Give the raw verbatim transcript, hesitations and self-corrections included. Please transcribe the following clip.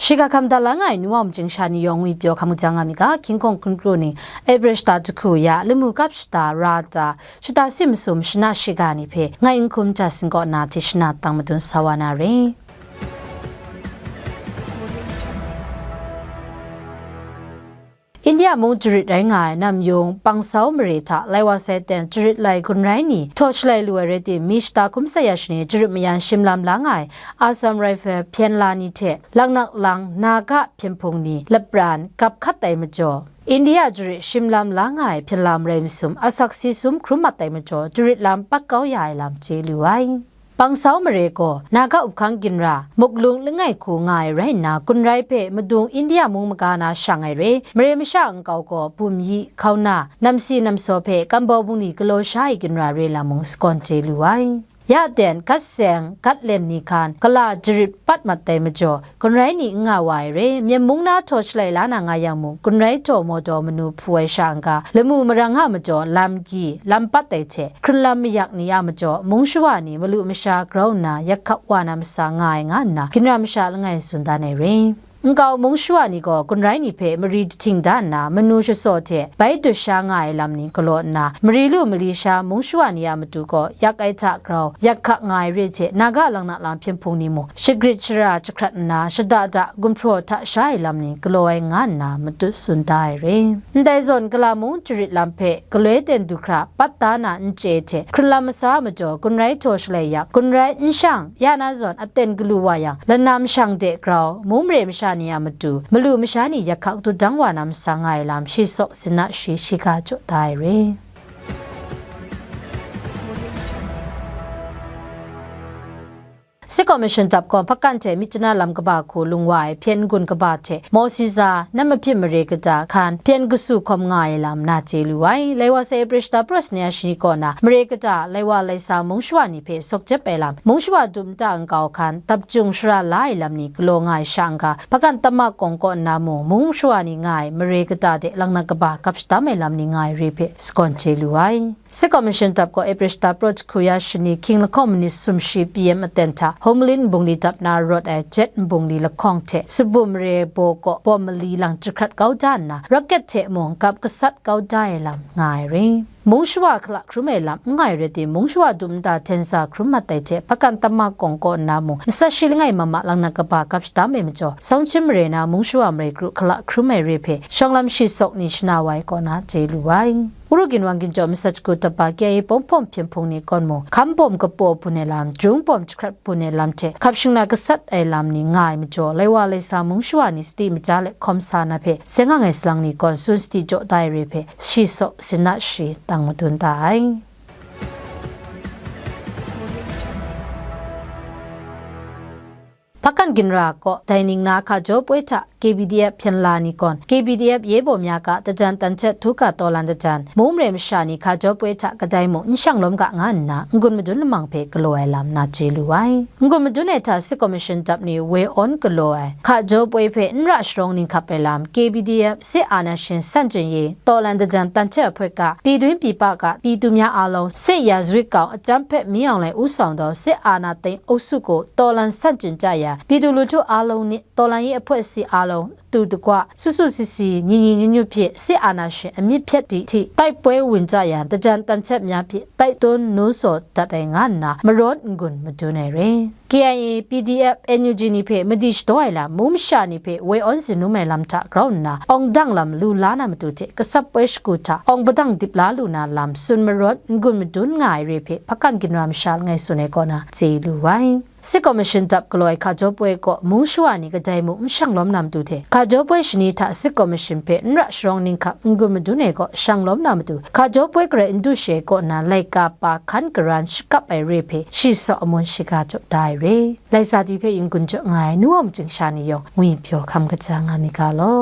Shiga hkam da la nga ai Nu Wa Myit Chyingsha ni yawng ngwi pyaw hkam kaja nga mi ga, hkying hkawng hkun kru ni, April shata jahku ya, lamu kap shata, ra ta, shata si masum, shana shiga ni hpe, ngai n hkum ja sing kaw na, hti shana tang madun sa wa na re. India mung jarit rai nga ai Namyung, Pangsau mare hta lai wa sai ten jarit lai gun rai ni htaw shalai lu ai rai tim, mi shata hkum tsawra ya shani jarit mayan shim lam la nga ai Assam Rifle hpyen la ni hte laknak lang Naga hpyen hpung ni lapran gap hkat ai majaw, India jarit shim lam la nga ai hpyen la marai masum asak si sum hkrum mat ai majaw, jarit lam pat kau ya ai lam chye lu ai. Pangsau mare gaw Naga up hkang ginra, Muklung langai hku nga ai rai nna, gun rai hpe madung India mung maga na shang ai re, mare masha nkau gaw bum yi, hkauna, namsi namsaw hpe kambau bungli galaw sha ai ginra re lam mung sagawn chye lu ai. Ya ten, gat seng, gat lem ni hkan, gala jarit pat mat ai majaw, gun rai ni n nga wa ai re, Myen mung na htaw shalai la na nga yang mung, gun rai htaw mawdaw manu hpu ai sha n-ga, lamu marang a majaw, lam gyi, lam pat ai hte, hkrunlam mayak ni a majaw, mung shawa ni malu masha grau nna yak hkak wa na masa nga ai nga nna, ginra masha langai tsun dan ai re. Nkau mung shawa ni gaw gun rai ni hpe mari jahting da nna, manu shasaw hte bai dut sha nga ai lam ni galaw nna, mari lu mali sha mung shawa ni a matu gaw yak ai hta grau, yak hkak nga ai re hte, Naga laknak lang hpyen hpung ni mung, shagrit shara jahkrat nna, shada da gumhpraw hta sha ai lam ni galaw ai nga nna, matut tsun da ai re. Ndai zawn, gala mung jarit lam hpe galoi ten du hkra pat da na n chye hte, hkrunlam masa a majaw, gun rai htaw shalai yak, gun rai n shang, ya na zawn aten galu wa yang, lanam shang de grau, mung mare masha ni a matu, malu masha ni yak hkak dut dang wa na masa nga ai lam, shi saw, sina shi, shiga jaw da ai re. Sik Commission dap gaw, hpakan hte Myitkyina lam kaba hku lung wa ai hpyen n-gun kaba hte Mawsiza, Namahpyim mare kata hkan hpyen kasu hkawm nga ai lam na chye lu ai. Lai wa sai April shata pras ni a shani kaw na, mare kata lai wa lai sa mung shawa ni hpe sawk jep ai lam, mung shawa dum nta nkau hkan dap jung shara la ai lam ni galaw nga ai sha n-ga, hpakan Tamma kawng kaw nna mung, mung shawa ni nga ai mare kata de laknak kaba gap shadam ai lam ni nga ai re hpe sagawn chye lu ai. Sik Commission dap gaw April shata prat jahku ya shani, hkying lahkawng minit sumshi P M aten hta, Hormylene nbungli dap na rawt ai jet nbungli lahkawng hte, Subum mare baw kaw bawm mali lang jahkrat kau da nna, rocket hte mung gap gasat kau da ai lam nga ai re. Mung shawa hkala hkrum ai lam n nga ai rai tim, mung shawa dum nta hten sa hkrum mat ai hte, hpakan Tamma kawng kaw nna mung, matsat shi langai mama laknak kaba gap shadam ai majaw, Songchim mare na mung shawa marai kru hkala hkrum ai re hpe, shawng lam shi sawk ni shana wa ai kaw na chye lu ai. Uru ginwang ginjaw matsat shagu dap ai K I A pawng hpawm hpyen hpung ni kawn mung, hkam bawm kapaw bun ai lam, jung bawm jahkrat bun ai lam hte hkap shingla gasat ai lam ni nga ai majaw, lai wa lai sa mung shawa ni sadi maja let hkawm sa na hpe, seng ang ai salang ni kawn tsun sadi jaw da ai re hpe, shi saw, sina shi, tang madun da ai. Hpakan ginra kaw, dai ning na hka jaw poi hta K B D F hpyen la ni gawn, K B D F ye baw mya ga dajan tan htet htu ga tawlan dajan, mung mare masha ni hka jaw poi hta kadai mung n shang lawm ga nga nna, n-gun madun lamang hpe galaw ai lam na chye lu ai. N-gun madun ai hta Sik Commission dap ni woi awn galaw ai hka jaw poi hpe n ra sharawng ning hkap ai lam, K B D F စစ်အာဏာရှင်ဆန့်ကျင်ရေး တော်လှန်သင်္ကြန်သံချပ်အဖွဲ့က ပြည်တွင်းပြည်ပက ပြည်သူများအားလုံး စစ်ရာဇဝတ်ကောင် အကြမ်းဖက် မင်းအောင်လှိုင် ဦးဆောင်သော စစ်အာဏာသိမ်းအုပ်စုကို တော်လှန်ဆန့်ကျင်ကြရန် ပြည်သူလူထုအားလုံးနှင့် တော်လှန်ရေးအဖွဲ့အစည်းအားလုံး အတူတကွ စုစုစည်းစည်း ညီညီညွတ်ညွတ်ဖြင့် စစ်အာဏာရှင် အမြစ်ဖြတ်သည့်အထိ တိုက်ပွဲဝင်ကြရန် သင်္ကြန်သံချပ်များဖြင့် တိုက်တွန်းနှိုးဆော်တတ်တဲ့ငါနာ မရွန်းငွေ့မတွန်းနေရယ်။ K I A, P D F, N U G နေဖက် မတည်ရှိတော့လာ မူးမရှာနေဖက် ဝဲအွန်စင်နူးမဲလမ်ထ ground နာ အောင်ဒင်လမ် လူလာနာမတူတဲ့ ကစပ်ပွဲရှိကူထ အောင်ပဒင်ဒိပ်လာလူနာလမ် စွန်မရွတ် ငွေ့မတွန်းငါရယ်ဖက် ဖကန်ကင်ရမ်ရှာငယ်စွန်နေကောနာ စေလူဝိုင်း စစ်ကော်မရှင်တပ်ကလွဲ ခါကြောပွဲကော မူးရှွာနေကကြိုင်မှု မရှောင်လောမ်နမ်တူတဲ့ ခါကြောပွဲရှင်နေထ စစ်ကော်မရှင်ဖက် နရရှောင်းနင်းခပ် ငွေ့မတွန်းနေကော ရှောင်လောမ်နမ်တူ ခါကြောပွဲကရ အင်ဒုရှေကောနာ လိုက်ကပါ ခန်ကရန် ရှကပ် အရယ်ဖက် ရှီစောအမွန်ရှီကာ ကြောင့် ဒါရယ် လိုင်စာတီဖဲ ရင်ကွန်ချုပ် ငါး နူအောင်ကျင်ရှာနေရောင် ငွေပြော ခမ်ကကြာ ငါမီကားလော